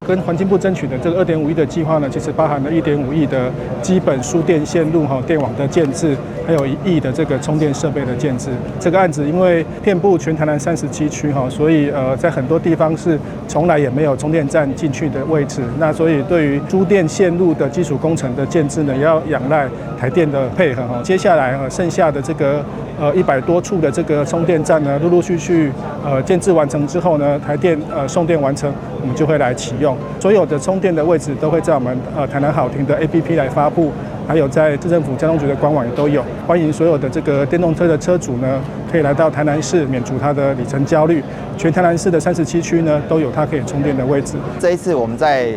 跟環境部爭取的這個2.5億的計劃呢，其實包含了1.5億的基本輸電線路哈電網的建置，還有1億的這個充電設備的建置。這個案子因為遍佈全台南37區哈，所以在很多地方是從來也沒有充電站進去的位置。那所以對於輸電線路的基礎工程的建置呢，也要仰賴台電的配合哈。接下來剩下的這個100多處的這個充電站呢，陸陸續續建置完成之後呢，台電送電完成，我們就會來啟用。所有的充電的位置都會在我們台南好停的 APP 來發布，還有在市政府交通局的官網也都有。歡迎所有的這個電動車的車主呢，可以來到台南市免除他的里程焦慮。全台南市的37區呢，都有它可以充電的位置。這一次我們在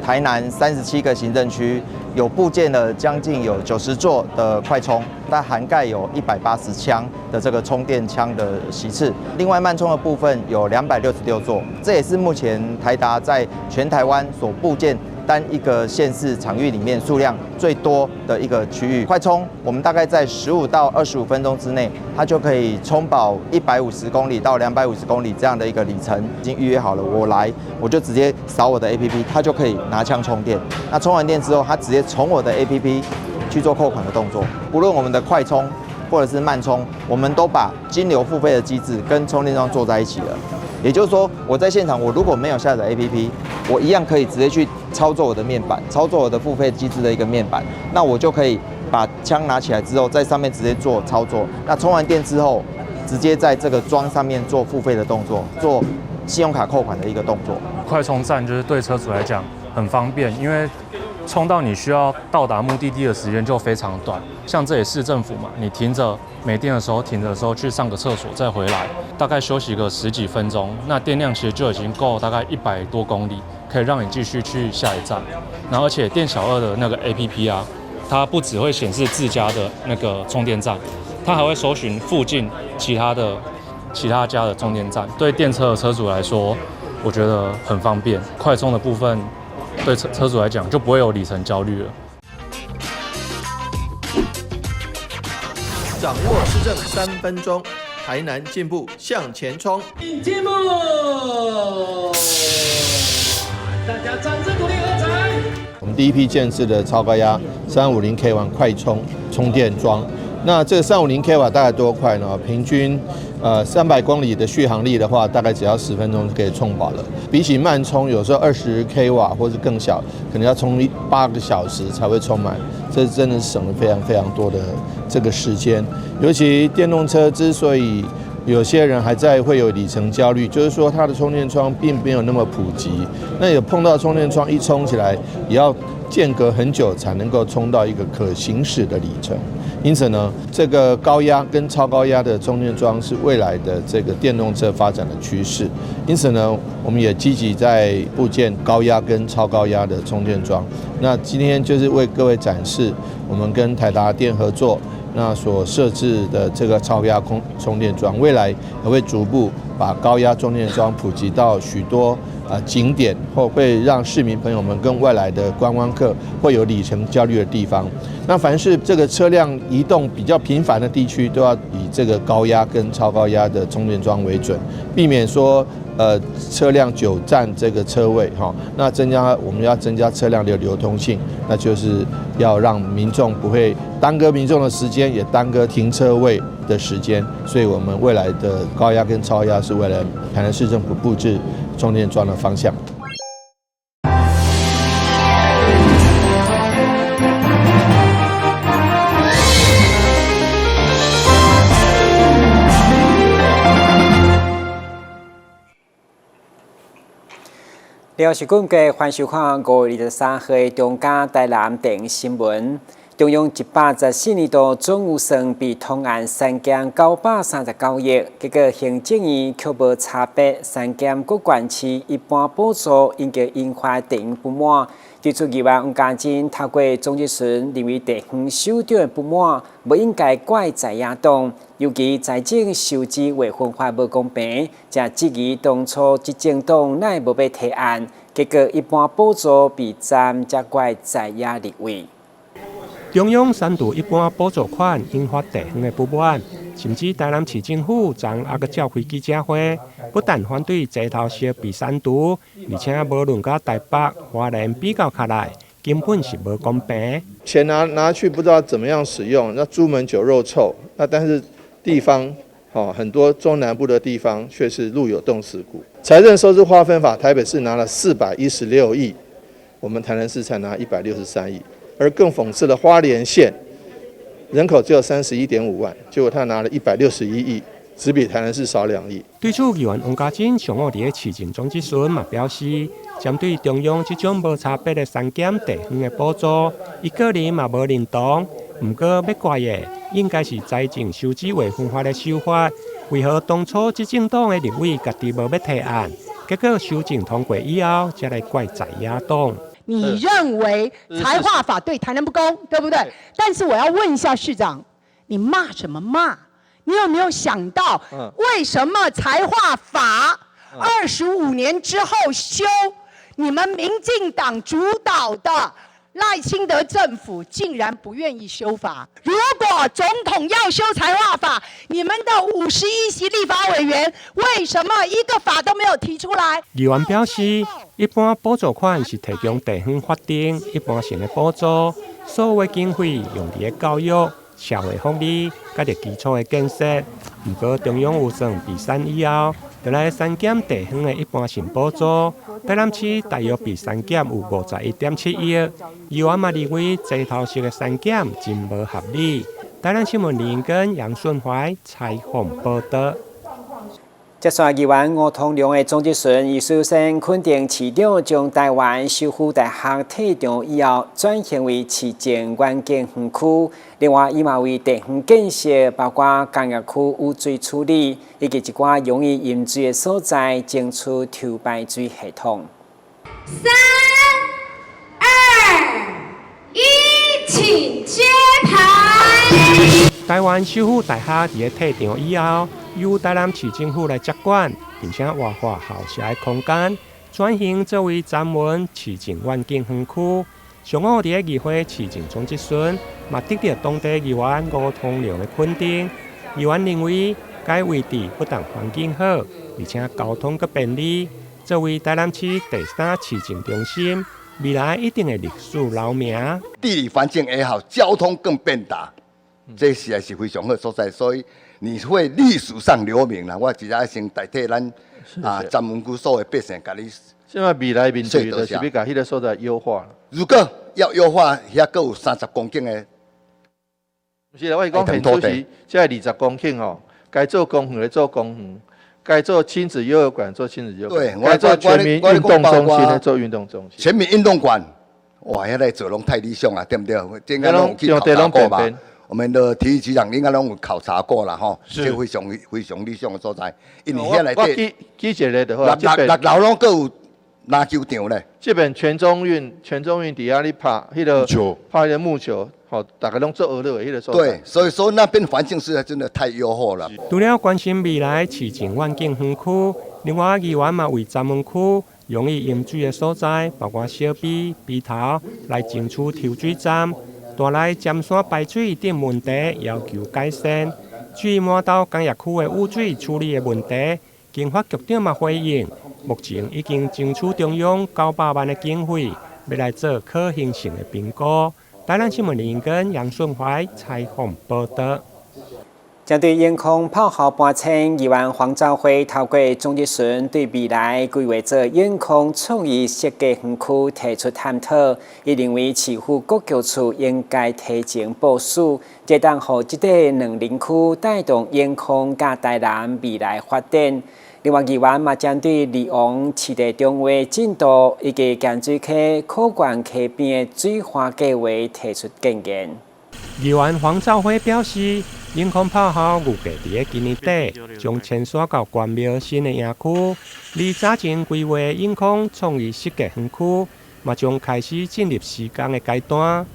台南37個行政區有布建了將近有90座的快充，它涵蓋有180槍的這個充電槍的席次。另外慢充的部分有266座，這也是目前台達在全台灣所布建單一個縣市場域裡面數量最多的一個區域。快充我們大概在15到25分鐘之內，它就可以充飽150公里到250公里這樣的一個里程。已經預約好了，我來我就直接掃我的 APP，它就可以拿槍充電。那充完電之後，它直接從我的 APP 去做扣款的動作。不論我們的快充或者是慢充，我們都把金流付費的機制跟充電樁做在一起了。也就是說，我在現場，我如果沒有下載 APP，我一樣可以直接去操作我的面板，操作我的付費機制的一個面板，那我就可以把槍拿起來之後，在上面直接做操作。那充完電之後，直接在這個樁上面做付費的動作，做信用卡扣款的一個動作。快充站就是對車主來講很方便，因為充到你需要到達目的地的時間就非常短。像這裡市政府嘛，你停着沒電的時候，停着的時候去上個廁所再回來，大概休息個十幾分鐘，那電量其實就已經夠大概100多公里，可以讓你繼續去下一站。然後而且店小二的那個 APP 啊，它不只會顯示自家的那個充電站，它還會搜尋附近其他家的充電站。對電車的車主來說，我覺得很方便。快充的部分對車主來講就不會有里程焦慮了。掌握市政3分鐘，台南進步向前衝。進步，大家掌聲鼓勵喝彩。我們第一批建置的超高壓350 k 瓦快充充電樁，那這個350 k 瓦大概多快呢？平均300公里的續航力的話，大概只要10分鐘就可以充飽了。比起慢充，有時候20 k 瓦或是更小，可能要充8個小時才會充滿。這真的是省了非常非常多的這個時間。尤其電動車之所以有些人還在會有里程焦慮，就是說它的充電樁並沒有那麼普及。那有碰到充電樁一充起來，也要間隔很久才能夠充到一個可行駛的里程。因此呢，這個高壓跟超高壓的充電樁是未來的這個電動車發展的趨勢。因此呢，我們也積極在布建高壓跟超高壓的充電樁。那今天就是為各位展示我們跟台達電合作那所設置的這個超高壓空充電樁，未來也會逐步把高壓充電樁普及到許多景點，或會讓市民朋友們跟外來的觀光客會有里程焦慮的地方。那凡是這個車輛移動比較頻繁的地區，都要以這個高壓跟超高壓的充電樁為準，避免說車輛久佔這個車位哈。那增加我們要增加車輛的流通性，那就是要讓民眾不會耽擱民眾的時間，也耽擱停車位的時間。所以我們未來的高壓跟超壓是為了台南市政府布置充電樁的方向。了是根據歡迎收看5月23號的中嘉台南電新聞。中央114年度總預算被統案刪減939億，結果行政院卻無差別刪減各縣市一般補助，引起引發地方不滿。提出議員黃嘉貞透過總質詢，認為地方首長的不滿，無應該怪在野黨，尤其財政收支劃分法無公平，才質疑當初執政黨哪會無欲提案，結果一般補助被斬，才怪在野立委。中央刪除一般補助款，引發地方的不滿，甚至台南市政府昨昏閣召開記者會，不但反對齊頭式被刪除，而且無論佮台北、花蓮比較起來，根本是無公平。錢拿拿去不知道怎麼樣使用，那朱門酒肉臭。那但是地方，哦，很多中南部的地方卻是路有凍死骨。財政收支劃分法，台北市拿了416億，我們台南市才拿163億。而更諷刺的，花蓮縣人口只有31.5萬，結果他拿了161億，只比台南市少2億。對此，議員王家珍上午佇咧市政總質詢嘛表示，針對中央這種無差別的刪減地方的補助，伊個人嘛無認同。毋過欲怪的應該是財政收支劃分法的修法，為何當初執政黨的立委家己無欲提案，結果修正通過以後，才來怪在野黨。你認為財劃法對台南不公，對不對？但是我要問一下市長，你罵什麼罵？你有沒有想到，為什麼財劃法25年之後修，你們民進黨主導的賴清德政府竟然不願意修法？如果總統要修財劃法，你們的51席立法委員為什麼一個法都沒有提出來？議員表示，一般補助款是提供地方法定一般性的補助，所有的經費用佇咧教育、社會福利、佮基礎的建設。毋過中央預算被刪以後，就來刪減地方的一般性補助。台南市大約被刪減有51.7億。議員嘛認為齊頭式的刪減真無合理。台南新聞林根楊順懷採訪報導。接續議員吳通良的總質詢，伊首先肯定市長將台灣首府大學退場以後，轉型為市政遠景園區。另外，伊嘛為地方建設，包括工業區污水處理以及一寡容易淹水的所在，爭取抽排水系統。三、二、一，請揭牌。台灣首府大學佇咧退場以後，由台南市政府來接管，並且活化校舍的空間，轉型作為專門市政遠景園區。上午佇咧議會市政總質詢，嘛得到當地議員吳通良的肯定。議員認為，該位置不但環境好，而且交通閣便利，作為台南市第三市政中心，未來一定會歷史留名。地理環境也好，交通更便達，這實在是非常好所在，所以你會歷史上留名啦。我直接先代替咱啊，專門區所有百姓，共你。現在未來面對就是欲共彼个所在優化。如果要優化，遐閣有30公頃的。毋是啦，我是講現主是這20公頃吼，該做公園的做公園，該做親子遊樂館做親子遊樂館，該做全民運動中心的做運動中心。全民運動館，哇，遐個做攏太理想啦，對毋對？應該攏有去考察過吧？我們的體育局長應該攏有考察過啦，吼，這非常非常理想的所在。因為遐內底，記一個就好。六樓攏閣有籃球場咧。這邊全中運，全中運佇遐咧拍彼个拍彼个木球，吼，逐家攏做娛樂的彼个所在。對，所以說那邊環境實在真的太優厚了。除了關心未來市政遠景園區，另外議員嘛為專門區容易淹水的所在，包括小埤、埤頭來爭取抽水站。大內尖山排水等問題要求改善。至於滿島工業區的污水處理的問題，經發局長嘛回應，目前已經爭取中央900萬的經費，欲來做可行性的評估。台南新聞林根楊順懷採訪報導。針對永康炮校搬遷，議員黃兆輝透過總質詢對未來規劃做永康創意設計園區提出探討。伊認為市府國教處應該提前部署，會當予這塊兩林區帶動永康佮台南未來發展。另外，議員嘛針對利王市地重劃進度以及鹹水溪可觀溪邊的水化計劃提出建言。議員黃兆輝表示，永康炮校預計佇咧今年底將遷徙到關廟新的營區，而早前規劃永康創意設計園區嘛將開始進入施工的階段。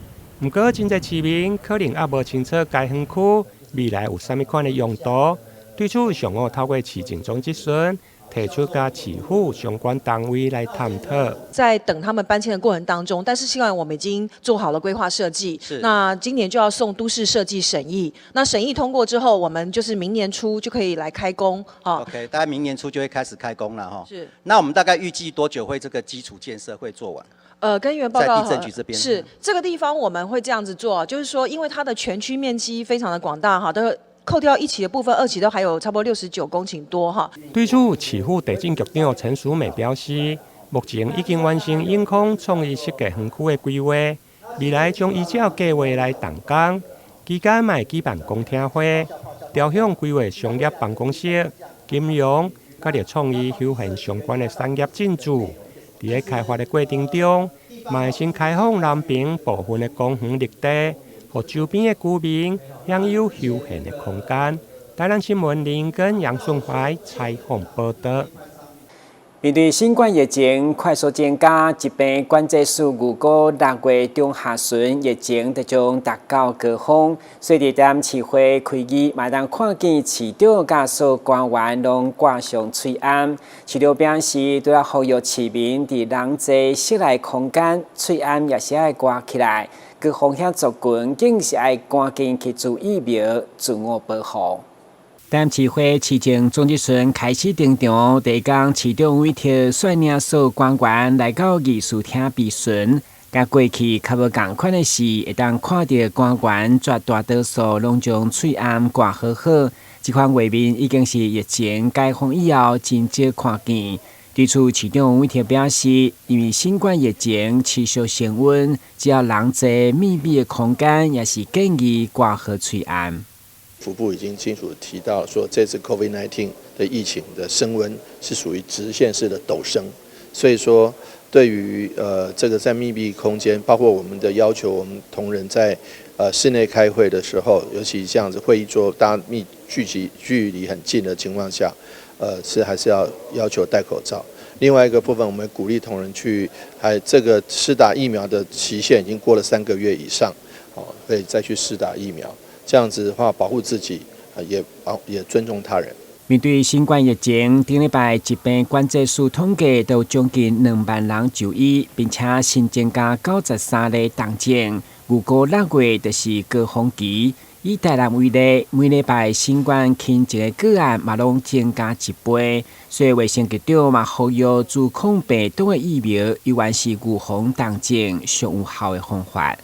毋過，真濟市民可能猶無清楚該園區未來有啥物款的用途。對此，上午透過市政總質詢，提出佮市府相關單位來探討。在等他們搬遷的過程當中，但是希望我們已經做好了規劃設計，那今年就要送都市設計審議。那審議通過之後，我們就是明年初就可以來開工。 OK，大概明年初就會開始開工了哈。是。那我們大概預計多久會這個基礎建設會做完？跟議員報告，在地政局這邊是這個地方我們會這樣子做，就是說，因為它的全區面積非常的廣大哈，都扣掉一期的部分，二期都還有差不多69公頃多哈。對此，市府地政局長陳淑美表示，目前已經完成永康創意設計園區的規劃，未來將依照計劃來動工，期間會舉辦公聽會，朝向規劃商業辦公室、金融、佮著創意休閒相關的產業進駐。佇咧開發的過程中，嘛會先開放南爿部分的公園綠地，予周邊的居民享有休閒的空間。台南新聞林根楊順懷採訪報導。面對新冠疫情快速增加，疾病管制署預估6月中下旬疫情就將達到高峰，所以佇台南市會開議，嘛通看見市長佮所有官員攏掛上喙罨。市長表示，除了呼籲市民佇人濟室內空間，喙罨也是愛掛起來。高風險族群更是愛趕緊去注疫苗，自我保護。台南市會市政總質詢開始登場，第一工市長委託率領所有官員來到議事廳備詢。佮過去較無仝款的是，會當看著官員絕大多數攏將喙罨掛好好。這款畫面已經是疫情解封以後真少看見。對此，市長委託表示，因為新冠疫情持續升溫，只要人濟密閉的空間，也是建議掛好喙罨。福部已經清楚提到說，這次 COVID-19 的疫情的升溫是屬於直線式的陡升，所以說對於這個在密閉空間，包括我們的要求，我們同仁在室內開會的時候，尤其這樣子會議桌大家密聚集距離很近的情況下，是還是要要求戴口罩。另外一個部分，我們鼓勵同仁去，還這個施打疫苗的期限已經過了3個月以上，哦，可以再去施打疫苗。這樣子的話，保護自己，也尊重他人。面對新冠疫情，頂禮拜疾病管制署統計，都將近2萬人就醫，並且新增加93例重症。預估6月就是高峰期。以台南為例，每禮拜新冠輕症的個案嘛攏增加一倍，所以衛生局長嘛呼籲注抗病毒的疫苗，猶原是預防重症上有效的方法。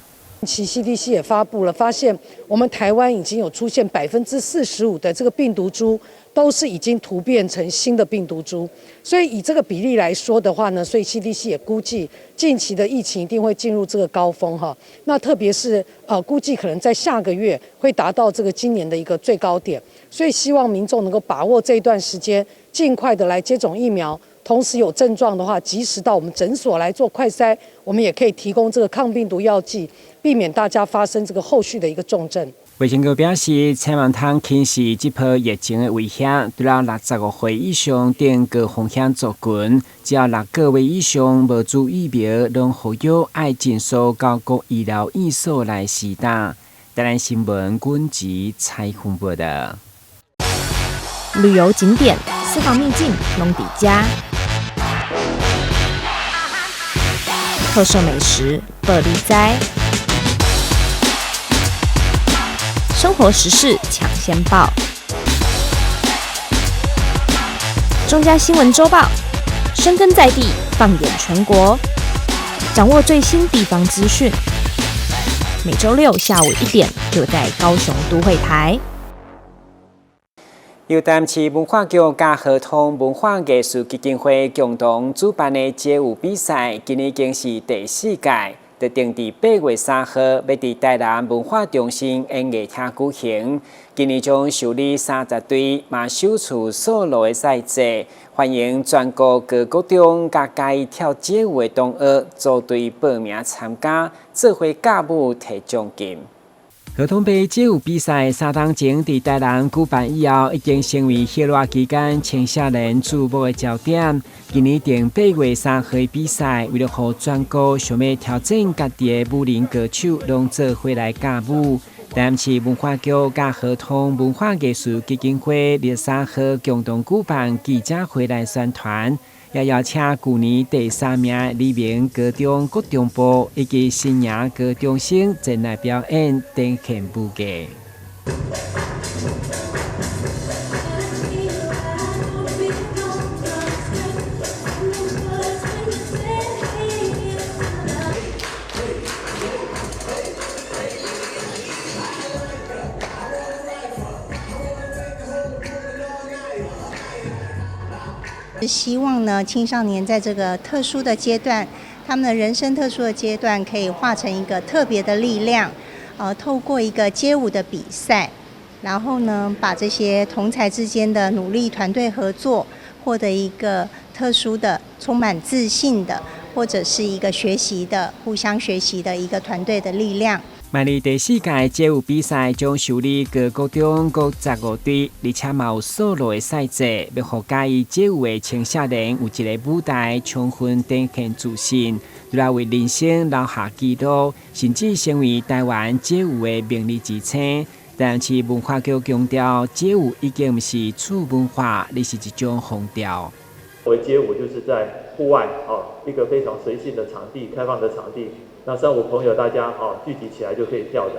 其 CDC 也發布了，發現我們台灣已經有出現45%的這個病毒株都是已經突變成新的病毒株，所以以這個比例來說的話呢，所以 CDC 也估計近期的疫情一定會進入這個高峰哈。那特別是估計可能在下個月會達到這個今年的一個最高點，所以希望民眾能夠把握這一段時間，盡快的來接種疫苗。同時有症狀的話，及時到我們診所來做快篩，我們也可以提供這個抗病毒藥劑，避免大家發生這個後續的一個重症。衛生局表示，千萬通輕視這波疫情的危險，除了65歲以上等高風險族群，只要6個月以上無注疫苗，攏呼籲愛盡速到各醫療院所來施打。台南新聞阮吉採訪報導。旅遊景點、私房秘境，攏佇遮。特色美食，報你知。生活時事搶先報，中嘉新聞週報，深耕在地，放眼全國，掌握最新地方資訊。每週六下午1點，就在高雄都會台。由台南市文化局佮何通文化藝術基金會共同主辦的街舞比賽，今年已經是第四屆，就定佇8月3號，欲佇台南文化中心演藝廳舉行。今年將受理30隊，嘛首次數路的賽制，歡迎全國各國中佮佮意跳街舞的同學組隊報名參加，做伙教舞提獎金。何通盃街舞比賽3冬前佇台南舉辦以後，已經成為歇熱期間青少年矚目的焦點。今年定8月3號比賽，為了予全國想欲挑戰家己的舞齡歌手，攏做伙來教舞。台南市文化局佮合通文化藝術基金會23號共同舉辦記者會來宣傳，也邀請舊年第三名黎明高中國中部以及新營高中生前來表演展現武藝。希望呢，青少年在這個特殊的階段，他們的人生特殊的階段，可以化成一個特別的力量，透過一個街舞的比賽，然後呢，把這些同儕之間的努力、團隊合作，獲得一個特殊的、充滿自信的，或者是一個學習的、互相學習的一個團隊的力量。明年第四屆街舞比賽將受理各國中各15隊，而且嘛有 solo 的賽制，欲予佮意街舞的青少年有一个舞台，充分展現自信，來為人生留下記錄，甚至成為台灣街舞的明日之星。但是文化局強調，街舞已經毋是次文化，而是一種風調。為街舞就是在戶外哦，一個非常隨性的場地，開放的場地。那三五朋友大家聚集起來就可以跳的。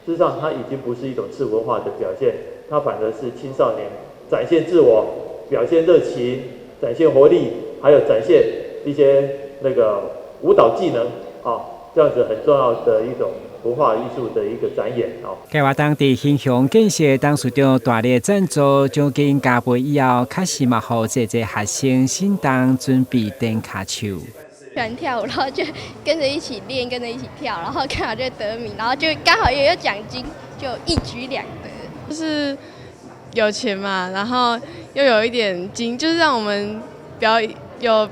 事實上，它已經不是一種次文化的表現，它反而是青少年展現自我、表現熱情、展現活力，還有展現一些那個舞蹈技能啊，這樣子很重要的一種文化藝術的一個展演哦。該活動佇興雄建設董事長大力贊助，獎金加倍以後，確實嘛，予濟濟學生心動準備踮跤手。喜歡跳舞，然後就跟着一起練，跟着一起跳，然後剛好就得名，然後就剛好也有獎金，就一舉兩得。就是有錢嘛，然後又有一點金，就是讓我們表有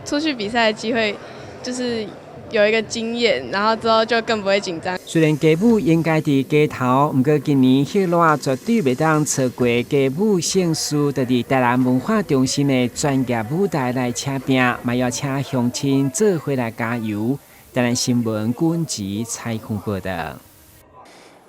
出去比賽的機會，就是有一個經驗，然後之後就更不會緊張。雖然街舞應該佇街頭，毋過今年熱熱絕對袂當錯過街舞盛事，就佇台南文化中心的專業舞台來請拼，嘛邀請鄉親做伙來加油。台南新聞軍籍採訪報道。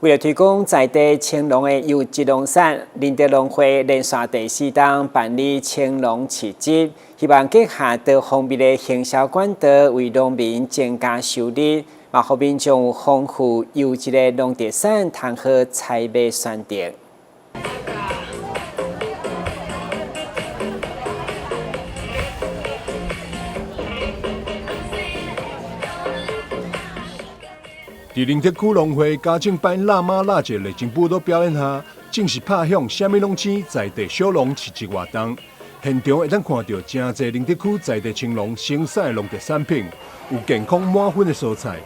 為了推廣在地青農的優質農產，寧德農會連續第四冬辦理青農市集，希望結合多方面的行銷管道，為農民增加收入，嘛予民眾有豐富優質的農特產通好採買選擇。佇寧德區農會家政班辣媽辣姐熱情舞蹈表演下，正式拍響啥物攏青在地小農市集活動。現場會當看著誠濟寧德區在地青農生產的農特產品，有健康滿分的蔬菜、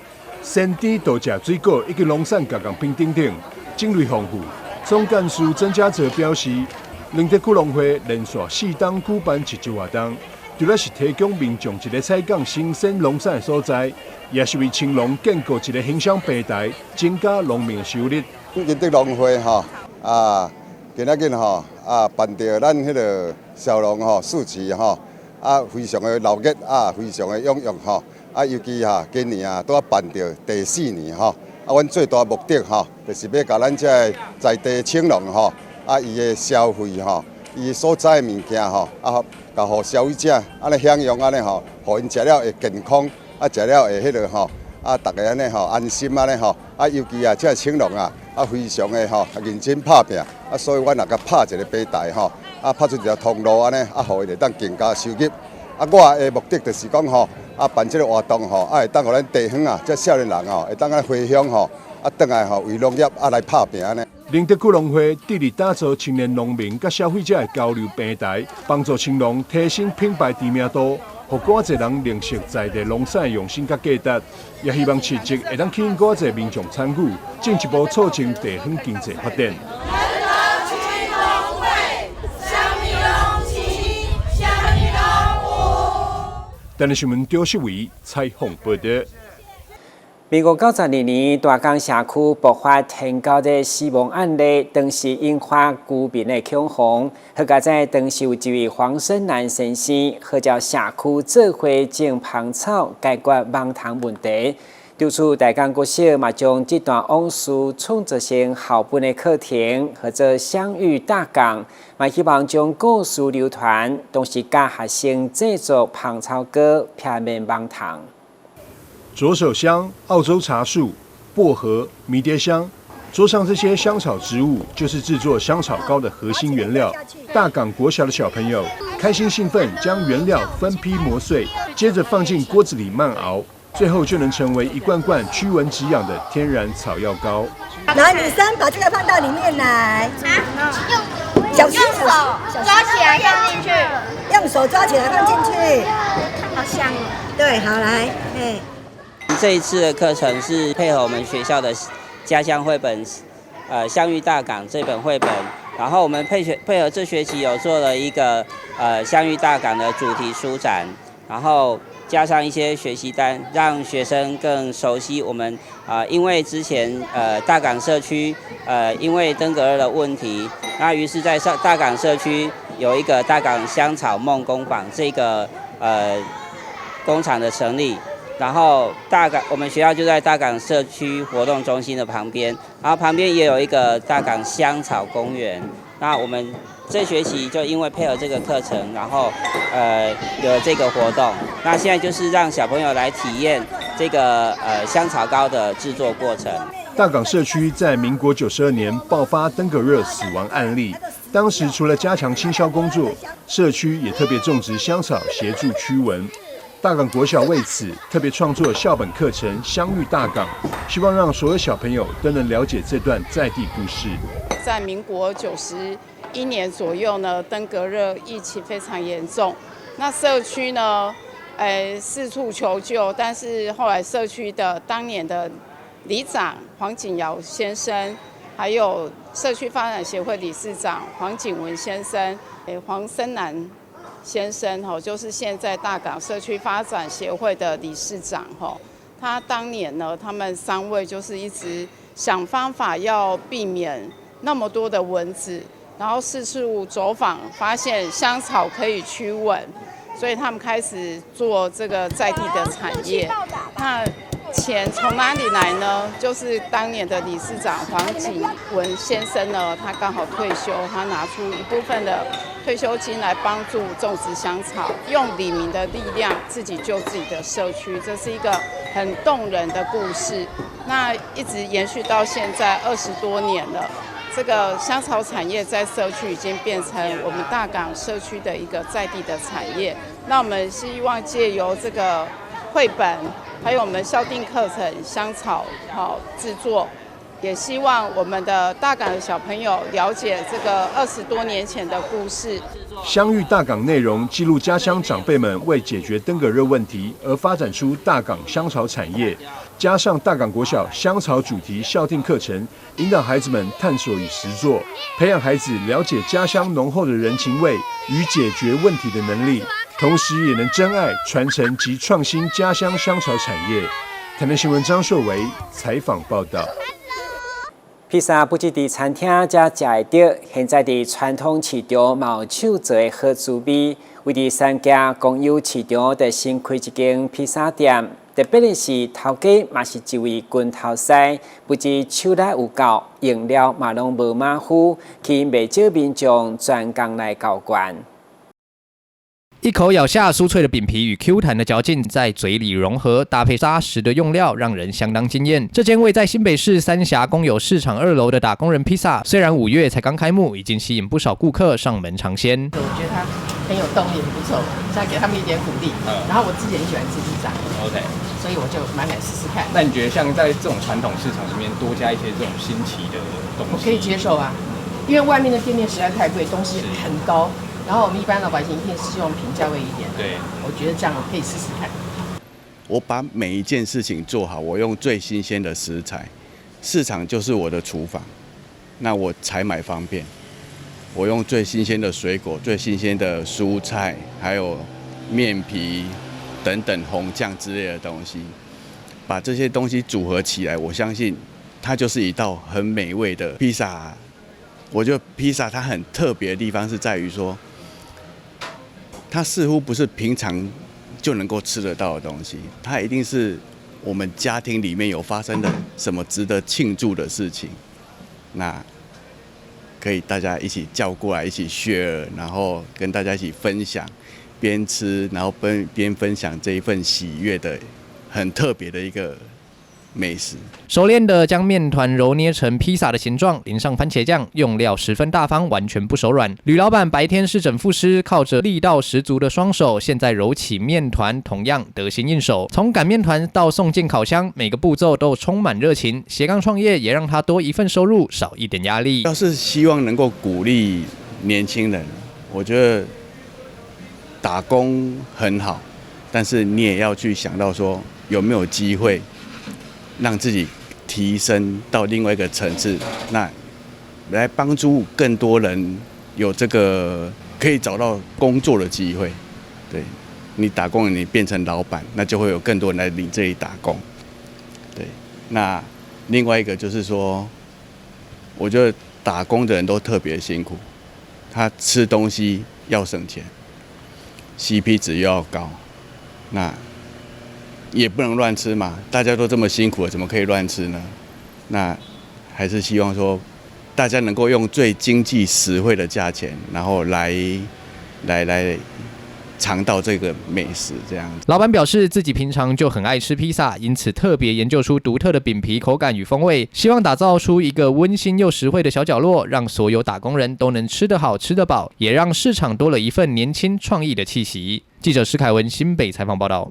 鮮甜多食水果以及農產加工品等等，種類豐富。總幹事曾家澤表示，寧德區農會連續四冬舉辦市集活動，除了是提供民眾一個採購新鮮農產的所在，也是為青農建構一個行銷平台，增加農民的收入。寧德農會吼啊，今仔日吼啊辦著咱彼个小農吼市集吼啊，非常的熱鬧啊，非常的踴躍吼啊，尤其哈今年啊，拄仔辦著第四年吼啊，阮最大目的吼，就是欲共咱這个在地青農吼啊，伊的消費吼，伊所採的物件吼啊，共予消費者按呢享用按呢吼，予𪜶食了會健康。啊，食了會彼个吼，啊，逐家按呢吼安心按呢吼，啊，尤其啊，這个青農啊，啊，非常的吼認真拍拚，啊，所以阮也共拍一个平台吼，啊，拍出一條通路按呢，啊，予伊會當更加收入。啊，我的目的就是講吼，啊，辦這个活動吼，啊，會當予咱地方啊，這少年人吼，會當按呢回鄉吼，啊，轉來吼為農業啊來拍拚按呢。寧德區農會致力打造青年農民佮消費者的交流平台，幫助青農提升品牌知名度，予閣濟人認識在地農產的用心佮價值，也希望市集會當吸引閣濟民眾參與，進一步促進地方經濟發展。台南新聞張世偉採訪報道。民國92年，大港社區爆發天狗的死亡案例，當時引發居民的恐慌。好佳哉當時有一位黃生南先生，號召社區做伙種芳草，解決蠓蟲問題。對此，大港國小嘛將這段往事創作成校本的課程，號做相遇大港，嘛希望將故事流傳，同時教學生製作芳草膏、避免蠓蟲。左手香、澳洲茶樹、薄荷、迷迭香，桌上這些香草植物就是製作香草膏的核心原料。大港國小的小朋友開心興奮，將原料分批磨碎，接着放進鍋子裡慢熬。最後就能成為一罐罐驅蚊止癢的天然草藥膏。來，女生把這個放到裡面來。用小心用手抓起來放進去。用手抓起來放進去。好香哦。對，好來，哎。這一次的課程是配合我們學校的家鄉繪本，相遇大港這本繪本，然後我們配合這學期有做了一個相遇大港的主題書展，然後加上一些學習單，讓學生更熟悉我們啊，因為之前大港社區因為登革熱的問題，那於是在上大港社區有一個大港香草夢工坊這個工廠的成立，然後大港我們學校就在大港社區活動中心的旁邊，然後旁邊也有一個大港香草公園。那我們這學期就因為配合這個課程，然後有了這個活動。那現在就是讓小朋友來體驗這個香草膏的製作過程。大港社區在民國92年爆發登革熱死亡案例，當時除了加強清消工作，社區也特別種植香草協助驅蚊。大港國小為此特別創作校本課程《香遇大港》，希望讓所有小朋友都能了解這段在地故事。在民國91年左右呢，登革熱疫情非常嚴重，那社區呢，四處求救，但是後來社區的當年的里長黃景堯先生，還有社區發展協會理事長黃景文先生，黃森南先生，吼，就是現在大港社區發展協會的理事長，吼，他當年呢，他們三位就是一直想方法要避免那麼多的蚊子，然後四處走訪，發現香草可以驅蚊，所以他們開始做這個在地的產業。那錢從哪裡來呢？就是當年的理事長黃景文先生呢，他剛好退休，他拿出一部分的退休金來幫助種植香草，用里民的力量自己救自己的社區，這是一個很動人的故事。那一直延續到現在20多年了。這個香草產業在社區已經變成我們大港社區的一個在地的產業。那我們希望借由這個繪本，還有我們校定課程香草好製作，也希望我們的大港的小朋友了解這個20多年前的故事。相遇大港內容記錄家鄉長輩們為解決登革熱問題而發展出大港香草產業，加上大港國小香草主題校定課程，引導孩子們探索與實作，培養孩子了解家鄉濃厚的人情味與解決問題的能力，同時也能珍愛、傳承及創新家鄉香草產業。台南新聞張碩維採訪報道。披薩不止佇餐廳才食會著，現在佇傳統市場嘛有手做的好滋味。位佇三峽公有市場就新開一間披薩店，特別的是頭家嘛是一位拳頭師，不止手力有夠，用料嘛攏無馬虎，吸引袂少民眾專工來購罐。一口咬下，酥脆的餅皮與 Q 彈的嚼勁在嘴裡融合，搭配紮實的用料，讓人相當驚豔。這間位在新北市三峽公有市場2樓的打工人披薩，雖然5月才剛開幕，已經吸引不少顧客上門嘗鮮。我覺得他很有動力，很不錯，再給他們一點鼓勵。然後我自己很喜歡吃披薩，OK，所以我就買買試試看。那你覺得像在這種傳統市場裡面多加一些這種新奇的東西？我可以接受啊，因為外面的店面實在太貴，東西很高。然後我們一般老百姓一定是希望平價位一點。我覺得這樣我可以試試看。我把每一件事情做好，我用最新鮮的食材，市場就是我的廚房，那我採買方便。我用最新鮮的水果、最新鮮的蔬菜，還有麵皮等等紅醬之類的東西，把這些東西組合起來，我相信它就是一道很美味的披薩。我覺得披薩它很特別的地方是在於說，它似乎不是平常就能夠吃得到的東西，它一定是我們家庭裡面有發生的什麼值得慶祝的事情，那可以大家一起叫過來，一起 share，然後跟大家一起分享，邊吃然後邊分享這一份喜悅的很特別的一個美食。熟練的將麵團揉捏成披薩的形狀，淋上番茄醬，用料十分大方，完全不手軟。呂老闆白天是整復師，靠着力道十足的雙手，現在揉起麵團同樣得心應手。從擀麵團到送進烤箱，每個步驟都充滿熱情。斜槓創業也讓他多一份收入，少一點壓力。要是希望能夠鼓勵年輕人，我覺得打工很好，但是你也要去想到說有沒有機會讓自己提升到另外一個層次，那來幫助更多人有這個可以找到工作的機會。對，你打工，你變成老闆，那就會有更多人來你這裡打工。對，那另外一個就是說，我覺得打工的人都特別辛苦，他吃東西要省錢，CP 值又要高，那也不能亂吃嘛，大家都這麼辛苦了，怎麼可以亂吃呢？那還是希望說，大家能夠用最經濟實惠的價錢，然後來嘗到這個美食，這樣子。老闆表示自己平常就很愛吃披薩，因此特別研究出獨特的餅皮口感與風味，希望打造出一個溫馨又實惠的小角落，讓所有打工人都能吃得好、吃得飽，也讓市場多了一份年輕創意的氣息。記者施凱文新北採訪報道。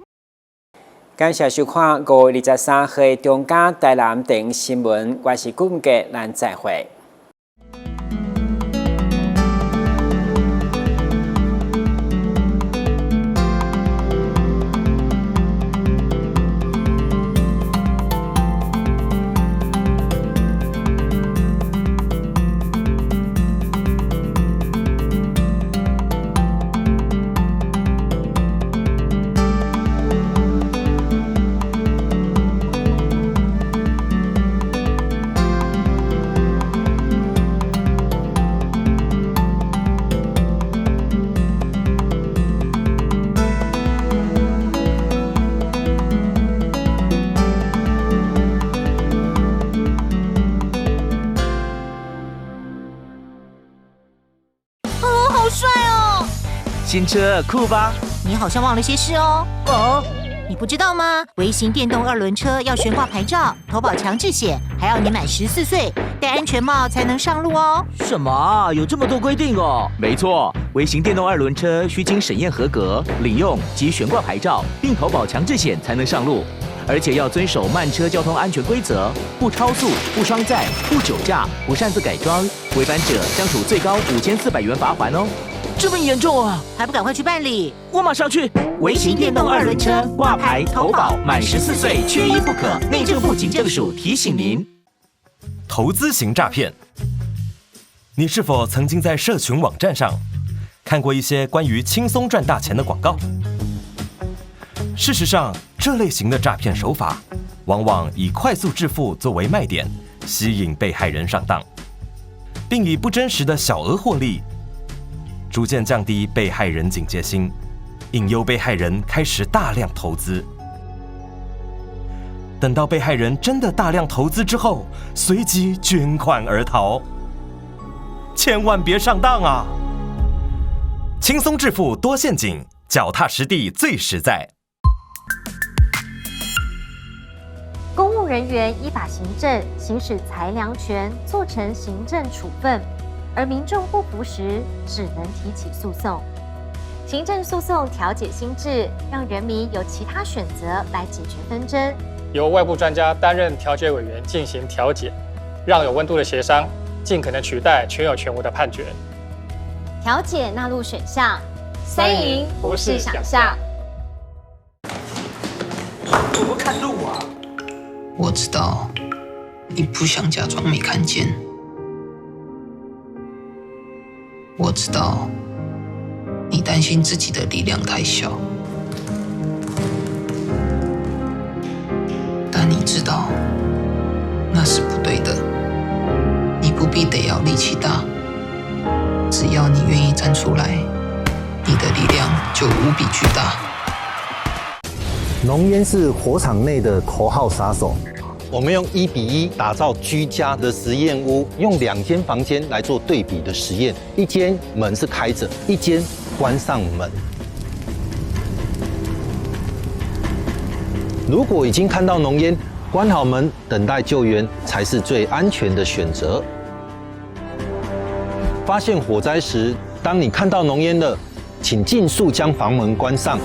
感謝收看5月23號中嘉台南電新聞，我是顧杰，咱再會。新車酷吧？你好像忘了些事哦。哦，你不知道嗎？微型電動二輪車要懸掛牌照、投保強制險，還要年滿14歲、戴安全帽才能上路哦。什麼？有這麼多規定哦？沒錯，微型電動二輪車需經審驗合格、領用及懸掛牌照，並投保強制險才能上路，而且要遵守慢車交通安全規則，不超速、不雙載、不酒駕、不擅自改裝，違反者將處最高5400元罰鍰哦。這麼嚴重啊！還不趕快去辦理？我馬上去。微型電動二輪車掛牌投保，滿14歲缺一不可。內政部警政署提醒您：投資型詐騙，你是否曾經在社群網站上看過一些關於輕鬆賺大錢的廣告？事實上，這類型的詐騙手法往往以快速致富作為賣點，吸引被害人上當，並以不真實的小額獲利，逐漸降低被害人警戒心，引誘被害人開始大量投資。等到被害人真的大量投資之後，隨即捲款而逃。千萬別上當啊！輕鬆致富多陷阱，腳踏實地最實在。公務人員依法行政，行使裁量權，做成行政處分。而民眾不服時，只能提起訴訟。行政訴訟調解新制，讓人民有其他選擇來解決紛爭。由外部專家擔任調解委員進行調解，讓有溫度的協商盡可能取代全有全無的判決。調解納入選項，三贏不是想象。我不看路啊！我知道，你不想假裝沒看見。我知道，你擔心自己的力量太小，但你知道那是不對的。你不必得要力氣大，只要你願意站出來，你的力量就無比巨大。濃煙是火場內的頭號殺手。我們用1比1打造居家的實驗屋，用兩間房間來做對比的實驗，一間門是開着，一間關上門。如果已經看到濃煙，關好門等待救援才是最安全的選擇。發現火災時，當你看到濃煙了，請盡速將房門關上。